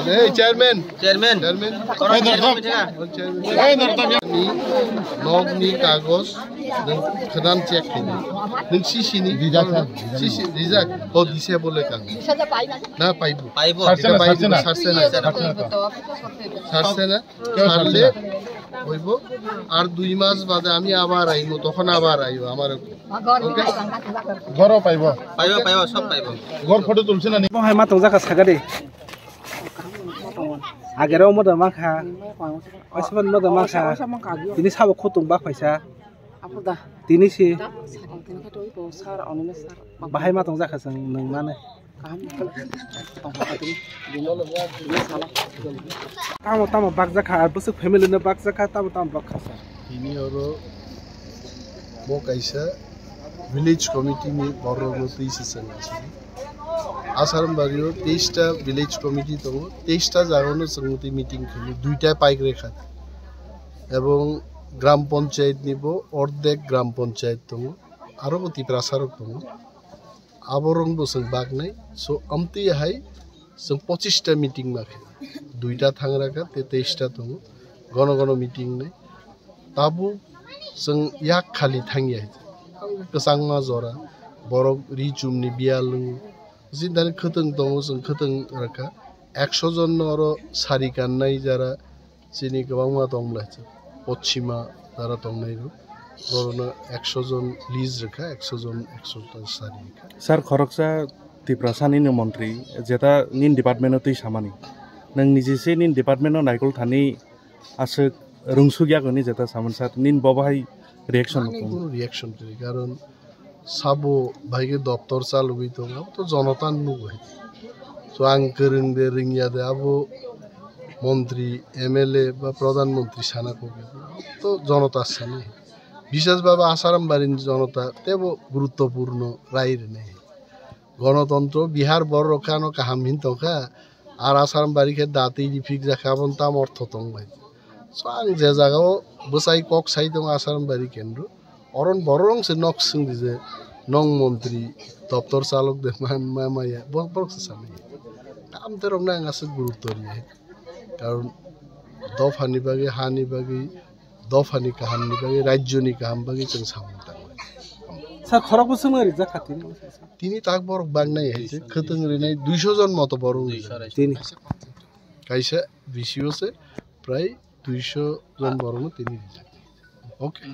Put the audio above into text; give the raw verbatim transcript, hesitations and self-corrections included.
Hey, chairman. Chairman. Chairman. Kono chairman bithi kha? Hey, nortam. Ni, nog ni kagos, nung khadan check khaini. Nung C C ni? Rijak, sir. C C, rijak. Oh, disable ka. Na, paibo. Paibo. Sarsena, paibo, sarsena. Sarsena. Sarsena. Sarsena. Sarle, oibo. Ar dui mas bade ami abar aibo, tokhon abar aibo, amar. Okay? Goro paibo. Paibo, paibo, sob paibo. Gor photo tulsina ni. Bo hai ma tong jaka sagade. Agere omo da makha. Oisman mo da makha. Tini sabo khutung bak paisa. Tini si. Bahai ma tong jaka seng nung mane. Tamo tamo bak jaka, ar bwswk family no bak jaka, tamo tamo bak kha sa. Tini oro bo kaisa village committee ni borok no twi se chwng aswk. Asarambari o teis ta village committee tongo, teis ta jaga no chwng twi meeting khaio, duita paik rekha. Ebong gram panchayat ni bo ordek gram panchayat tongo, aro bo Tiprasa rok tongo. Aborok bo chwng baknai. So, amtwi hai chwng pochis ta meeting ma khe. Duita thangra kha, tei teis ta tongo. Gono gono meeting nai. Tabuk chwng yak khali thangya hai. Kwchangma jora. Borok ri chumni biyal wngo. Jindani khwtwng tongo, chwng khwtwng rwkha. Ekso jon no oro sari kannai jara. Chini kwbangma tong bwlai, pochima jara tongnai rok, borokno ekso jon list rwkha, ekso jon ekso ta sari rwkha. Sir, khoroksa Tiprasa nini montri, jeta nini department o twi samani, nwng niji se nini department o naikol thani aswk rwngsuk yak hwnwi jeta samani, sir, nini bo bahai reaction? Ani rwkha? Kunu reaction kwrwi, karon sabo bai khe doptor chalogwi tongo, abo to jonota nugo hai. So ang kwrwng de rwngya de abo montri, M L A ba pradhan montri sana kok to jonota sani. Bishes bhabe Asarambari ni jonota tebo guruttopurno rai rwnai. Gonotontro Bihar borok khe ano kaham hin tongkha, ar Asarambari khe datwi rifik jakha, aboni tamo ortho tong bai. So ang je jagao bwsai kok sai tongo Asarambari kendro, oron borok se nok swng di je nong montri doptor chalok de ma, ma, maya, bo-, borok se sami. Tam terok nang aswk gurutto riya. Karon dophani bagwi, hani bagwi, dophani kahamni bagwi, rajyoni kaham bagwi chwng samung tango. Sir, khorok bwswk no rijak kha tini? Tini tak borok bang nai hai se, khwtwng rinai duiso jon moto borok rijak. Tini. Kaisa V C O se prai duiso jon borok no tini rijak. Okay.